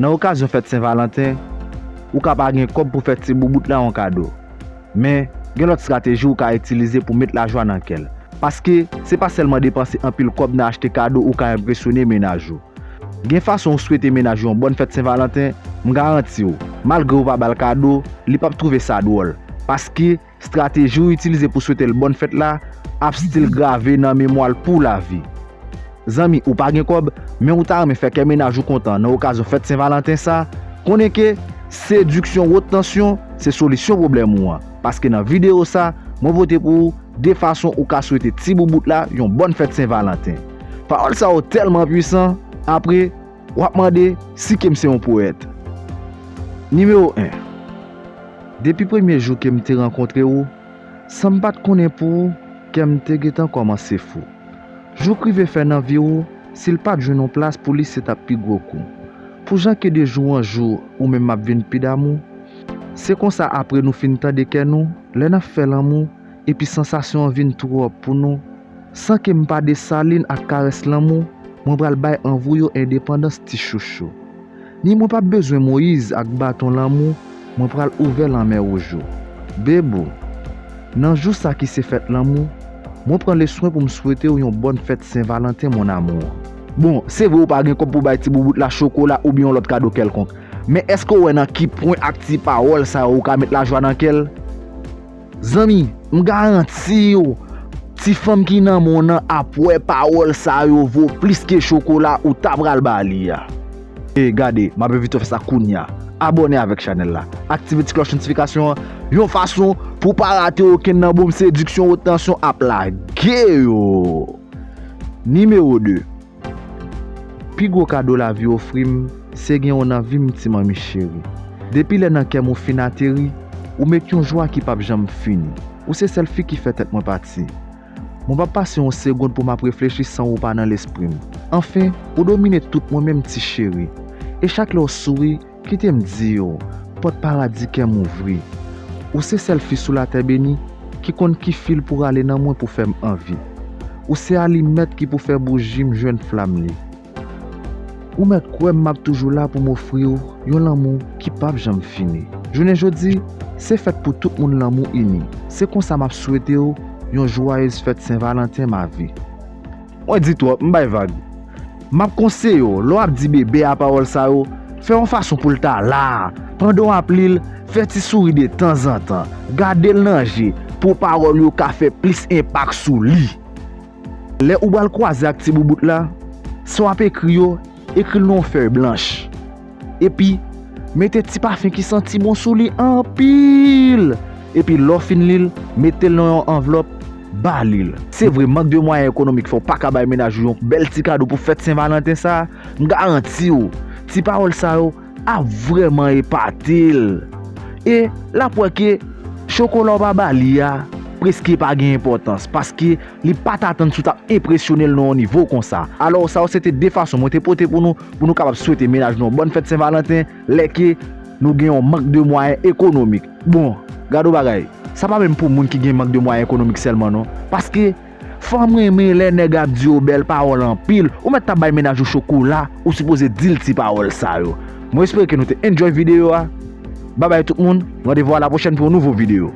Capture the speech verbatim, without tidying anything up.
Nan okazyon fèt Sen Valanten, ou ka pa gen kòb pou fè ti boubout la yon kado. Men, gen lòt estrateji ou ka itilize pou met lajwa nan kè l. Paske, se pa sèlman depanse anpil kòb nan achte kado ou ka enpresyone mennaj ou. Gen fason ou swete mennaj ou yon bòn fèt Sen Valanten, m garanti w, malgre ou pa ba l kado, li p ap twouve sa dwòl. Paske, estrateji ou itilize pou swete l bòn fèt la ap still grave nan memwa l pou lavi. Zanmi, ou pa gen kòb, men ou ta renmen fè kè mennaj ou kontan nan okazyon fèt Sen Valanten sa, konnen ke sediksyon wot tansyon se solisyon pwoblèm ou an. Paske nan videyo sa, mwen pote pou ou de fason ou ka swete ti boubout la yon bòn fèt Sen Valanten. Pawòl sa yo tèlman pwisan, apre, w ap mande si ke m se yon powèt. Nimewo en. Depi premye jou ke m te rankontre w, san m pa t konnen pou ou, kè m te gentan kòmanse fou. Jou k rive fè nan vi w, si l pa t jwenn yon plas pou li se t ap pi gwo kou. Pou jan ke de jou an jou ou menm m ap vin pi damou, se konsa apre nou fin tande kè nou, lè n ap fè lanmou, epi sansasyon an vin twòp pou nou, san ke m pa desalin ak karès lanmou, mwen pral bay anvi w yo endepandans ti chouchou. Ni mwen p ap bezwen Moyiz ak baton lanmou, mwen pral ouvè lanmè wouj ou. Bebou, nan jou sa ki se fèt lanmou, mwen pran leswen pou m swete w yon bòn fèt Sen Valanten, mon amour. Bon, se vre ou pa gen kòb pou bay ti boubout la chokola oubyen yon lòt kado kèlkonk, men èske w wè nan ki pwen ak ti pawòl sa yo ou ka met lajwa nan kè l? Zanmi, m garanti w, ti fanm ki nan men w nan ap wè pawòl sa yo vo plis ke chokola ou ta pral ba li a. E gade, m ap envite w fè sa kounya. Abòne avèk chanèl la. Aktive ti klòch notifikasyon an, yon fason pou w pa rate okenn nan bonm sediksyon wot tansyon ap lage yo. Nimewo de. Pi gwo kado lavi ofri m, se gen w nan vi m, ti manmi cheri. Depi lè nan kè m ou fin ateri, ou met yon jwa ki p ap janm fini. Ou se sèl fi ki fè tèt mwen pati. Mwen p ap pase yon segonn pou m ap reflechi san ou pa nan lespri m. Anfen, ou domine tout mwen menm, ti cheri. E chak lè w souri, kite m di w, pòt paradi kè m ouvri. Ou se sèl fi sou latè beni ki konn ki fil pou rale nan mwen pou fè m anvi. Ou se alimèt ki pou fè bouji m jwenn flam li. Ou mèt kwè m, m ap toujou la pou m ofri w yon lanmou ki p ap janm fini. Jounen jodi, se fèt pou tout moun lanmou ini. Se konsa m ap swete w yon jwayez fèt Sen Valanten, ma vie. Mwen di twòp, m bay vag. M ap konseye w, lè w ap di bebe a pawòl sa yo, fè yon fason pou l ta la. Pandan w ap li l, fè ti souri de tanzantan. Gade l nan je, pou pawòl yo ka fè plis enpak sou li. Lè ou pral kwaze ak ti boubout la, sa w ap ekri yo, ekri l nan yon fèy blanch. Epi, mete ti pafen ki santi bon sou li anpil. Epi lè w fin li l, mete l nan yon anvlòp, ba li l. Se vre, mank de mwayen ekonomik fè w pa ka bay mennaj ou yon bèl ti kado pou fèt Sen Valanten sa a, m garanti w, ti pawòl sa yo ap vrèman epate l. E l ap wè ke chokola w pa ba li a prèske pa gen enpòtans, paske li pa t atann si w t ap enpresyone l nan yon nivo konsa. Alò, sa yo se te de fason mwen te pote pou nou, pou nou kapab swete mennaj nou yon bòn fèt Sen Valanten, lè ke nou gen yon mank de mwayen ekonomik. Bon, gade yon bagay, sa pa menm pou moun ki gen mank de mwayen ekonomik sèlman non, paske fanm renmen lè nèg ap di yo bèl pawòl anpil. Ou mèt t ap bay mennaj ou chokola, ou sipoze di l ti pawòl sa yo. Mwen espere ke nou te enjoy videyo a. Babay tout moun, randevou a la pwochèn pou yon nouvo videyo.